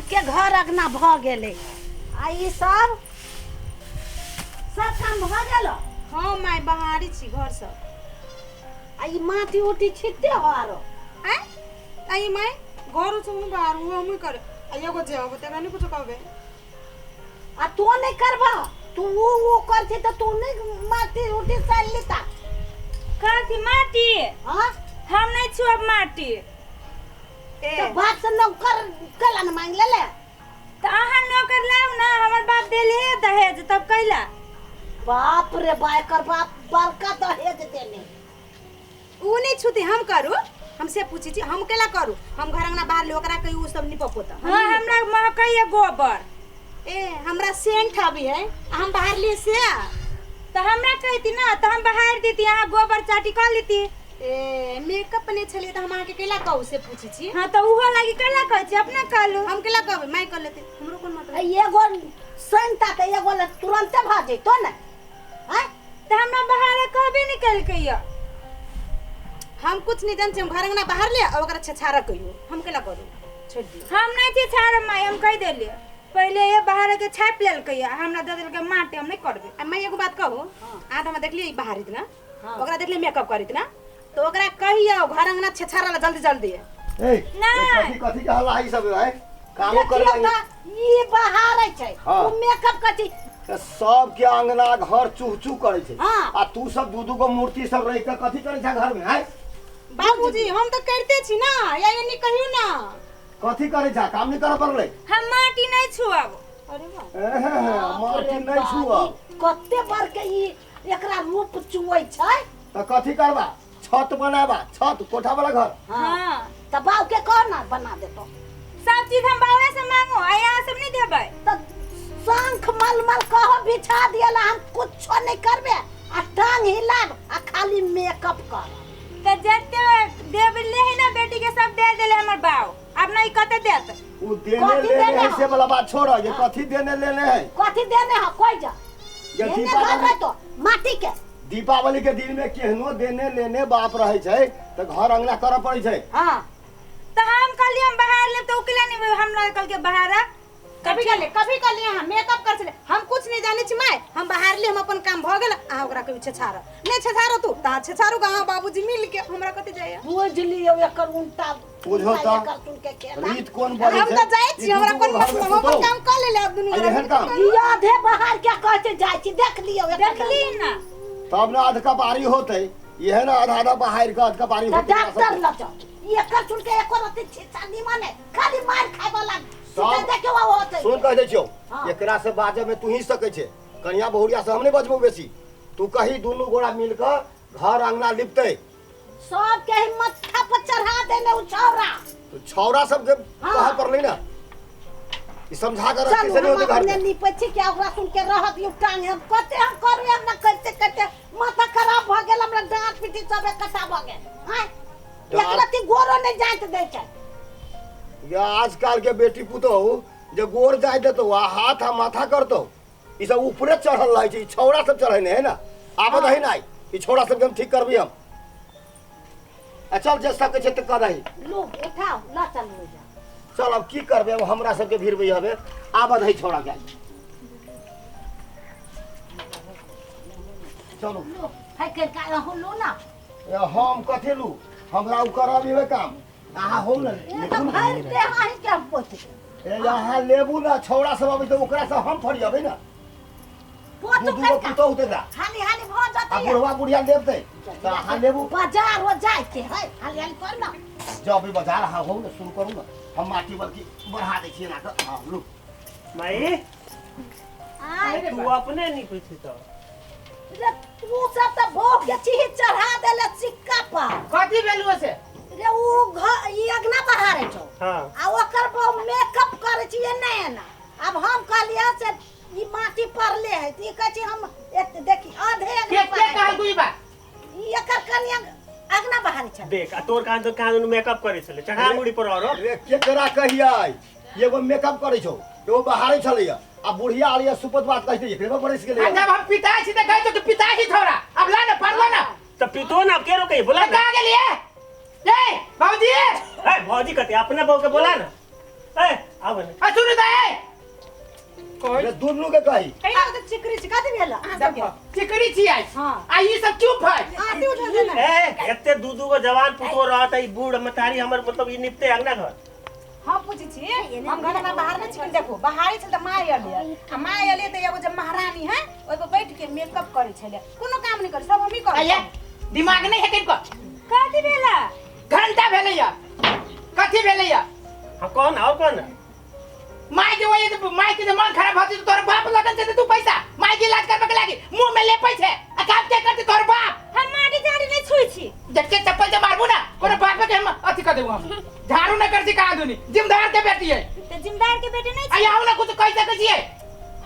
सबके घर अगना भऽ गेलै आ ई सब सब काम भऽ गेल। हाँ माय, बहारी छी घर सब। आ ई माटी उटी छिटते हो आरो? आय आई माय, घर उछ हम बाहर हुआ हम कर आ एगो जे होबे तकरा नहीं कुछो कहबे। आ तू नहीं करबा? तू ऊ ऊ कर छी त तू नहीं माटी उटी साल लेता? कथी माटी? हाँ, हम नहीं छुअब माटी। ए त बाप से नौकर कला न मांग ले ले। तऽ अहाँ नौकर लाउ ने, हमर बाप देले हे दहेज, तब कैला? बाप रे बा, एकर बाप बड़का दहेज देने। ऊ नहीं छूते, हम करू। हम से पूछी छी, हम केला करू? हम घर अंगना बाहर ले ओकरा कही ऊ सब निपो पोता। हाँ, हमरा महकैया गोबर। ए हमरा सेंट अभी है, आ हम बाहर लिए से। तऽ हमरा कहती ना तऽ हम बाहर देती, अहाँ गोबर चाटी कऽ लेती। ए मेकअप नहीं छलिए तऽ हम अहाँके केला कहू से पूछी छी। हाँ तऽ उहो लागी केला कहै छी, अपने कहलू। हम केला कहबै? माय कह लेते, हमरो कोन मतलब। आ एगो सैनता त एगो ले तुरंते भऽ जैतो ने। आँय, तऽ हमरा बाहर कहबे नहि केलकै यऽ। हम कुछ नहीं जानছি, हम घर अंगना बाहर ले आ ओकरा छछारा कहियो, हम केला करू? छोड़ दियो। हम नहि छी छाड़ब माय, हम कहि देलियै पहिले ये बाहर के छापि लेलकै यऽ, हमरा दऽ देलकै माटी, हम नहि करबै। आ मैं एगो बात कहू? अहाँ तऽ हमरा देखलियै ई बाहर ना। हाँ। ओकरा देखलियै मेकअप करैत ना, तऽ ओकरा कहियो घर अंगना छछारा ला जल्दी जल्दी। ए नहीं। कथी कथी के हल्ला है ई सब है? कामो देखियौ करबै तऽ ई बाहर छै। हाँ। उ मेकअप कथी? तऽ सबके अंगना घर चूह चूह करै छै। हाँ। आ तू सब दू दू गो मूर्ति सब रहि कऽ कथी करै छै घर में है? बाबूजी, हम तऽ करिते छी ना, या एनी कहियो ना। कथी करै छै? काम नहीं करऽ पड़लै? हम माटी नहि छुअब। अरे वाह। एहे, माटी नहीं छुअब। कते बार के ई एकरा रूप चुऐ छै। तऽ कथी करबा? छत बनाबा? छत कोठा वाला घर? हाँ। तऽ बाप के कह ना बना देतो। सब चीज हम बाबा से मांगो आ यहाँ सब नहीं देबै। तऽ शंख मलमल कह बिछा दियला, हम कुछो नहीं करबे आ टांग हिलाब आ खाली मेकअप कर। तऽ जते देबले है ना बेटी के सब दे देले हमर बाप, अब नहीं कते देत। उ देने कथी लेने देने है है? से वाला बात छोड़, ये कथी देने लेने है? कथी देने है कोई जा ये देने घर दीपावली रहे तो माटी के दीपावली के दिन में केहनो देने लेने बाप रहे छै तऽ घर अंगना करऽ पड़ै छै। हाँ। तऽ हम कहलियै हम बाहर लेब तऽ उकला नहीं हमरा कहलकै बाहर आ। कभी कर ले, कभी कर लिए, हम मेकअप कर चले, हम कुछ नहीं जाने छी माय, हम बाहर ले, हम अपन काम भ गेल। अहाँ ओकरा कहियो छछार नहीं छछारो तू ता छछारू कहाँ? बाबूजी मिल के हमरा कते जाइए। बुझ लियौ एकर उल्टा बुझो उल्टा तऽ। एकर सुन के खेला। रीत कोन बजै हम छै? तऽ जाइ छी, ई हमरा दू कोन दू गो घर में मतलब, हम अपन पुतहु। काम कर लेले, अब दुनू आ गोरा एहन काम? ई आधे बाहर के कहै छै जाइ छी, देख लियौ एकर। देखली ना। तब ने आध कपारी होतै, इहे ने आधा आधा बाहर के आध कपारी तऽ होतै। डॉक्टर लग जाओ, ई एकर सुन के एको रत्ती छिछा निमन है, खाली मार खाय वाला सीधा देखियौ आ होतै। सुन, कह दै छियौ। हाँ। एकरा से बाजऽ में तू ही सकै छै, कनिया बहुरिया से हम नहीं बजबौ बेसी। तू कही दुनू गोरा मिल कऽ घर अंगना लिपतै। सबके ही मत्था पर चढ़ा देने उ छौरा। तो छौरा सबके हाँ। कहऽ पड़लै ने, ई समझा कर चलू कैसे नहीं हम होतै घर अपने में। नीपै छी कि ओकरा सुन के रहत यौ टांग। हम कते हम करू? हमरा करिते करिते माथा खराब भऽ गेल, हमरा डाँट पिटी सब इकट्ठा भऽ गेल। आँय, एक रत्ती गोरो नहि जाइत दै छै। या आजकल के बेटी पुतोहु जे गोर जाय देतौ आ हाथ आ माथा करतौ, ई सब ऊपरे चढ़ल रहै छै। ई छौड़ा सब चढ़ेने है ना, आबऽ दही ना, ई छौड़ा सबके हम ठीक करबी हम। आ चल, जे सकै छै तऽ करही। लू उठाओ, ल चलू जा। चल, अब की करबै? अब हमरा सबके भिड़बै हबे, आबऽ दही छौड़ा के। चलू। लू है कर का अहूँ लू ना। ए, हम कथी लू? हमरा उ करब इहे काम, अहाँ हो ने। ए तऽ भरि देह अहीं के हम पोछि देब। ए, अहाँ लेबू ना, छौड़ा सब अबै तऽ ओकरा से हम फरियबै ना। पोतू दू दू गो कनिका। पुतोहु तेकरा। हाली हाली भऽ आ जेतै। बुढ़वा बुढ़िया लेबतै तऽ अहाँ लेबू। बाजार हो जाय के है, हाली हाली कर ना। जब बाजार अहाँ हो ने, शुरू करू ने, हम माटी बल्कि बढ़ा दै छियै एना कऽ। हँ, लू। माई। आय। तू अपने नीपै छी तऽ? रे तू सब तऽ भोग के चीज चढ़ा देले सिक्का पर। कथी भेलु से? रे उ घर ई अगना बहारे छौ। हाँ। आ ओकर बहु मेकअप करै छी एना एना। अब हम कहलियै से ई माटी पड़ले है, तऽ ई कहै छी हम देखी आधे के अगना के बहारे कहल तू ई बात? ई एकर कनिया अगना बहारे छल। देख, आ तोर कान तो कान मेकअप करे छले, चढ़ा मुड़ी पर औरो। रे केकरा कहियै? एगो मेकअप करै छौ, एगो बहारै छलैया, आ बुढ़िया आलिया सुपत बात कहै छै, एकरे पर बरसि गेलै। आ जब हम पिता छी तऽ कहै छौ कि पिता ही छौरा, अब ला ना पढ़लो ना। तऽ पितो ना, अब के रोकै? बोला तऽ ना। कहाँ गेलियै ए बाबूजी? ए भौजी कते, अपने बहू के बोला ना। ए आब ने आ सुनू त ए रे दुनू के कही कहिना तऽ चिकरी छी कथी भेल अहाँ सबके देखो चिकरी छी आई हाँ। आ ई सब चुप है आरती उठल छै ने ए एते दू दू गो जवान पुतो रहत ई बूढ़ मतारी हमर मतलब ई निपते अंगना घर। हम पूछै छी हम घर में बाहर नहीं छी देखो बाहर छल तऽ माय अलियै आ माय अलियै तऽ एगो जे महारानी है ओहि पर बैठ के मेकअप करै छलै कोनो काम नहीं करै सब हमही करै आया दिमाग नहीं है किनको कथी भेला घंटा भेलैया कथी भेलैया हाँ कौन और कौन माय के वही माय के जे मन खराब होती तो तोर बाप लगन से तू पैसा माय के इलाज करबे के लागी मुंह में ले पैसे आ काम के करती तोर बाप। हम माटी झाड़ी नहीं छुई छी। जटके चप्पल जे मारबू ना कोनो बाप के हम अथी कर देबू हम झाड़ू ना कर छी कहाँ दुनी जिम्मेदार के बेटी है त जिम्मेदार के बेटे नहीं आ आओ ना कुछ कह सकै छियै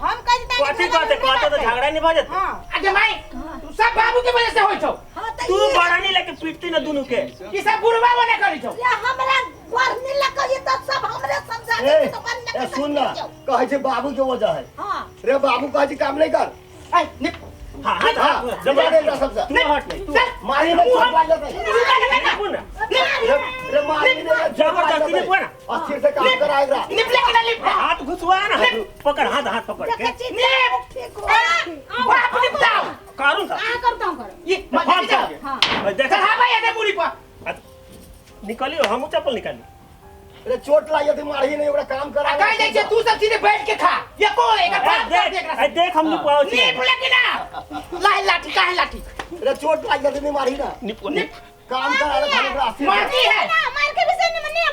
हम कह देता कथी कहते कहते तो झगड़ा नहीं भऽ जेतै। हां आ जे माय तू सब बाबू के वजह से होय छौ। हां त तू बड़ानी लेके पीटती ना दुनू के ई सब बुढ़वा बने करै छौ। ये हमरा गर्मी लग ये तो सब हमरे समझा ए दे तो बन ए सुन ना कहै छै बाबू के वजह है। हां रे बाबू कहै छै काम नहीं कर ए निप हां हां हां जबरदस्ती जबरदस्ती सबसे तू हट नहीं तू मारी में चोट लाग जाता है। निपू ना रे रे मारी में जबरदस्ती नहीं पुआ ना अस्थिर से काम कराएगा निप लेके ना निप हाथ घुसवा ना पकड़ हाथ हाथ पकड़ के निप ठीक हो बाप निपटाओ करू का अहाँ करता हूँ करो ये हम मत हां देख चढ़ा भाई एने मुड़ी पर निकालियो हम चप्पल निकाली। रे चोट लाग जाती मारी नहीं ओकरा काम करा कह जाइ छै तू सब सीधे बैठ के खा ये को एकर बाप कर देख एकरा देख हम निपवाओ छी निप लेके ना लाही लाठी काहे लाठी रे चोट लाग जाती नहीं मारी ना निपो निप काम करा रे खाली ओकरा अस्थिर माटी है ना मार के भी से नहीं मने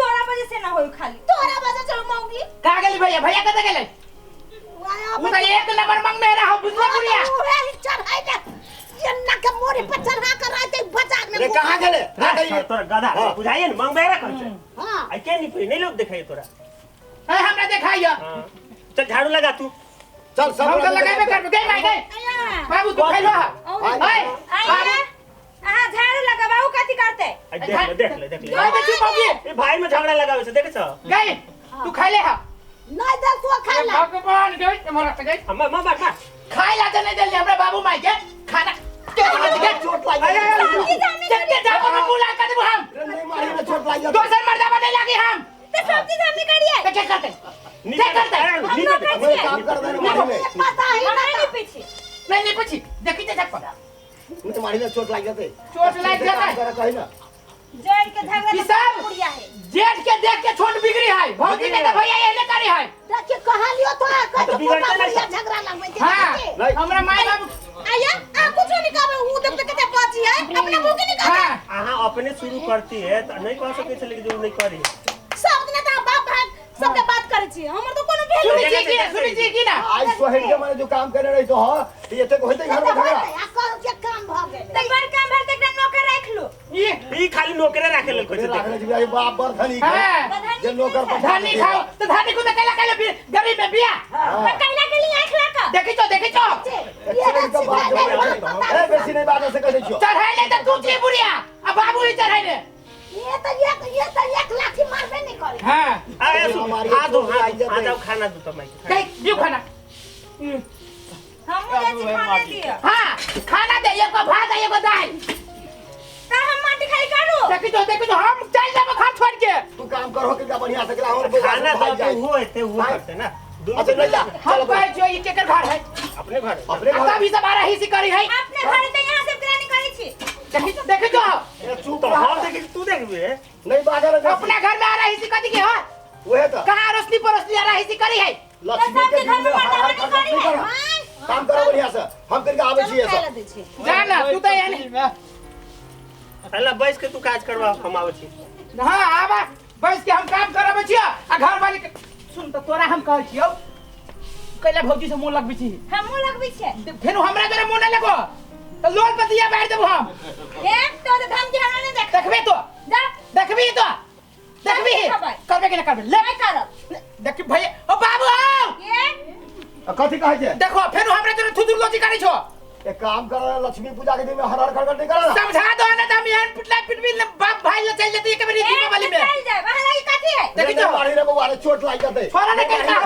तोरा वजह से ना होई खाली तोरा वजह से मौगी कहाँ गेली भैया भैया कतऽ गेलै उ त एक नंबर मंग में रहो बुझले बुढ़िया उहे ही चढ़ाई ले ये ना के मोरी पर चढ़ा कर आते बाजार में रे कहाँ गेले रे तोरा गधा बुझाइए न मंगबेरा कर छै हां आ के निपी नहीं लोग देखाई तोरा ए हमरा देखाइयो। हां चल झाड़ू लगा तू चल सब हम त लगाबे करबे गई माई गई बाबू तू खैलो आया अहाँ झाड़ू लगाबाऊ कथी करते आ देख ले देख ले देख ले गई बेटी बाबू ए भाई में झगड़ा लगावे छै देखे छ गई तू खैले हा नहीं दे तू खा ले भगवान गई हमरा त गई हम मार मार मार खाय ला त नहीं देली हमरा बाबू माई के खाना के के चोट लाग जाती जब जाबो में मुला कर देबो हम रे नहीं मारी में चोट लाग जाती दोसर मर्दाबा नहीं लागी हम त सब चीज हमनी करिए त के करते नीचे करते? नीचे हमें काम कर दे मारी में पता ही हमरा ना नहीं पीछे नहीं नहीं पूछी देखी ते चप्पल नहीं मारी में चोट लाग जाती चोट लाग जाता कर कही ना जड़ के झगड़ा ई सब बुढ़िया है जेठ के देख के छोट बिगड़ी है भौजी के त भैया एहने करी है देखिए कहलियो तो कह तो बिगड़ते नहीं। बुढ़िया झगड़ा लगबै छै हां हमरा माई बाबू आया आ कुछ नहीं कहबे उ देख के कते बची है अपना मुंह के निकाल हां अहाँ अपने शुरू करती है तो नहीं कह सकै छलै कि जे उ नहीं करी सब दिन त बाप भाग सबके बात करै छी हमर तो कोनो भेल सुनी छी कि ना सुनी छी कि ना आज सोहेल के माने जो काम करे रही तो हो तो ये तक होते घर में झगड़ा आ कह के काम भ गेलै त बड़ काम भर तक नौकर राख लो ये ई खाली नौकरे राखे लेल कहै रे छै राखले जी बाप बड़ धनी के हां जे नौकर पर धानी खाओ तो धानी को त कैला कैला फिर गरीब में बिया त कैला के लिए आंख लाका देखी तो देखी तो ये ए बेसी नहीं बात से कह दै छियो चढ़ाई ले त तू छी बुढ़िया आ बाबू ही चढ़ाई ले ये तो एक ये तो एक लाठी मारबे नहीं करे हां आ हाथ धो हाथ आ जाओ खाना दू त माई गई you खाना हम जाइ छी खाना दियो हां खाना दे एगो भात आ एगो दाल त हम माटी खाई करू देखी तो हम चल जाबो घर छोड़ के तू काम करो के बढ़िया से हमर खाना दो तो हो एते हो करते ना अच्छा नहीं जा हम कहै छियो ई केकर घर है अपने घर अपने घर तब ई सब आ रही सी करी है अपने घर त यहां सब करानी करै छी देखी देखी तो ए चुप तो रह हम देखी तू देखबे नहीं बाजार अपना घर में आ रही सी कथी के हो वहे तो कहां रोशनी परोसनी आ रही सी करी है लक्ष्मी के घर में दिन में हर हर मर्दाना खर्च नहीं करी करा काम करो बढ़िया से हम करके आबै छियै सब जा ना तू त यानी अल्लाह बैस के तू काज करवा हम आबै छी हां आबा बैस के हम काम करबै छियो आ घर वाली के सुन त तोरा हम कहै छियो कैला भौजी से मोन लगबै छी हम मुंह लगबै छियै फेर हमरा जरे मोन लगो त लोल पर दिया बाहर देबो हम एक तो धमकी हमरा नहीं देख देखबे तो जा देखबी तो देखबी देखबै। करबे कि ना करबे ले नहीं करब देखी भैया ओ बाबू आओ ये कथी कहै छै देखो फेर हमरा जरे थुथुर लोची करै छो एक काम कर लक्ष्मी पूजा के दिन में हर हर खड़खड़ नहीं करा समझा दो ना त हम एहन पिटला पिटबी न बाप भाई ले चल जते एक बेरी दीपावली में चल जाए वहां लगी कथी है देखी तो मारी रे बउआ रे चोट लाग जेतै छोरा ने कर काम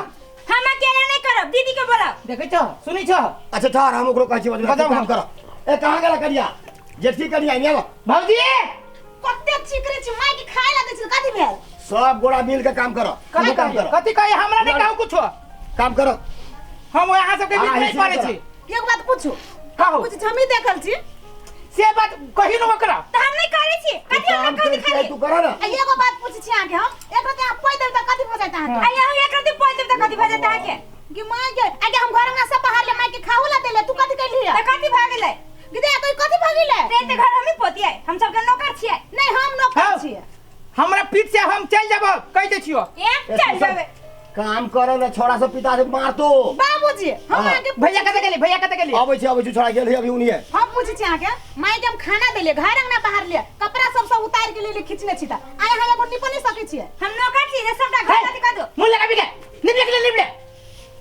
हम अकेले नहीं करब दीदी के बोलाओ देखै छो सुनै छो अच्छा ठहर हम ओकरो कहै छियै बताउ काम कर ए कहाँ गेला करिया जेठी करिया आइया भौजी कते चिकरे छी माई के खाय ला दै छी कथी भेल सब गोड़ा मिल के काम करो। कथी काम करो? कथी कही हमरा नहीं कहू कुछो। काम करो। हम यहाँ सबके बीच हाँ, नहीं ऐसे पड़े करो। छी। एक बात पूछू? कहू। कुछ हम ही देखल छी। से बात कही न ओकरा। त हम नहीं करै छी। कथी हमरा काम कथी कर खाली तू करा ना। आ एगो बात पूछै छी अहाँके हम, एक रति अहाँ पोइ देब त कथी भऽ जायत अहाँके? आ यहाँ एक रति पोइ देब त कथी भऽ जायत अहाँके? कि माय के आगे हम घर अंगना सब बाहर ले माय के खाओ ला देले, तू कथी कैली त कथी भऽ गेलै? गिदे तो कथी भऽ गेलै? ते ते घर हमही पोतियै, हम सबके नौकर छियै। नहीं हम नौकर हाँ। छियै। हमरा पीठ से हम चल जाबो कहि दै छियो। ए चल जेबै। काम करो ना छोड़ा सब पिता से मारतो। बाबूजी हम हाँ। अहाँके भैया कते गेली? भैया कते गेली? आबै छी आबै छी छोड़ा गेल अभी उन्हीं है। हम पूछै छी अहाँके, माय के हम खाना देले, घर अंगना बाहर ले, कपड़ा सब सब उतार के लेले खींचने छी त आइ अहाँ एगो निपो नहीं सकै छियै। हम नौकर छी जे सबटा घर कथी कऽ दो। मुंह लगाबी के निपले के निपले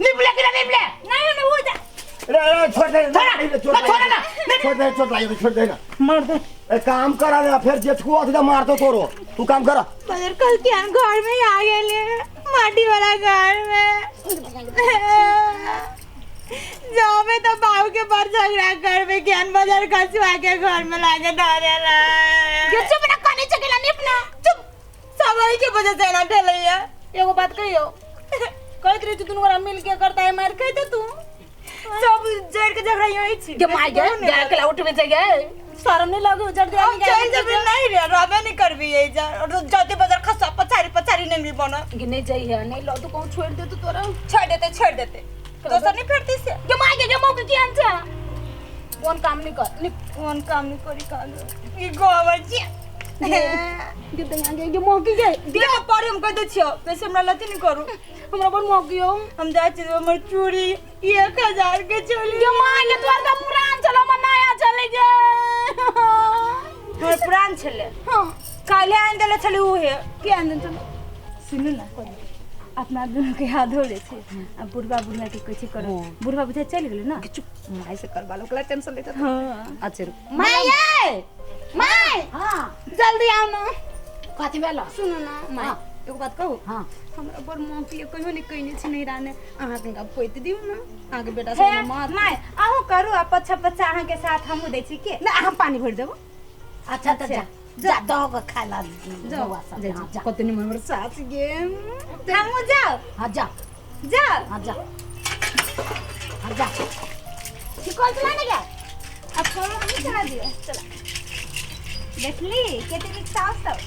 निपले के निपले। नहीं हम उ जा रे रे छोड़ दे छोड़ा, छोड़ छोड़ा ना। छोड़ दे छोड़ दे छोड़ दे ना। मार दे। ए काम करा ना फिर जेठको अथी मारतो तोरो। तू काम करा। मगर कल के हम घर में आ गेले, माटी वाला घर में। जाबे तो बाबू के पर झगड़ा करबे ज्ञान बाजार खसुआ के घर में लागे धरेला। ये चुप ना कने चकेला निपना। चुप, सब वही के वजह से ना भेलैया। एगो बात कहियो, कहैत रही दुनू गोरा मिल के करता है मार कहि दे तू। सब जड़ के झगड़ा यही छी। के माय गे जा के उठबे जे गे शरम नहीं लागो जड़ दे। हम चल जेबे नहीं रे, रहबे नहीं करबी यही जा। जाते बाजार खसा पछारी पछारी नहीं बना। कि नहीं जाई है नहीं लो तू कहूं छोड़ दे तू तोरा। छोड़ देते छोड़ देते दोसर नहीं फेरती से। के माय गे मौके की आन छा कोन काम नहीं कर नहीं कोन काम नहीं करी काल ई गोबर जी गे दंगा गे गे मौकी गे दे पड़ी हम कह दे छियो वैसे हमरा लती नहीं करू। हमरा बड़ मौकी हो। हम जाय छी हमर चूड़ी 1000 के चोली। गे माय गे तोर त पुरान चलो हमर नया चले गे। हमर पुरान छले। हां काल्हे आनि देले छले उहे के आनि देले छले? सुनू ना अपना दुनू के हाथ धो ले छी आ बुढ़वा बुढ़िया के कहै छी करो। बुढ़वा बुझा चलि गेलै ना। चुप माय से करबा ओकरा टेंशन लेते। हां अच्छा my ये my. हां जल्दी आओ ना। कथी भेल? सुनू ना my एगो बात कहू? हां हमरा बड़ मौकी कहियो नहीं कहने छी नहीं राने अहाँ के पोति दियौ ना अहाँ के बेटा सब मार। My अहूँ करू आ पछा पछा अहाँ के साथ हमहूँ दै छी के ना हम पानी भरि देबो। अच्छा त जा जा दो खा ला बौआ सब। हां जा कतनी हमर सास गे हमहूँ जाओ। हां जा जाओ। हां जा हां जा की कॉल चला ने गे अब करो हम चला दियो। चला देखली केते नीक सास सब।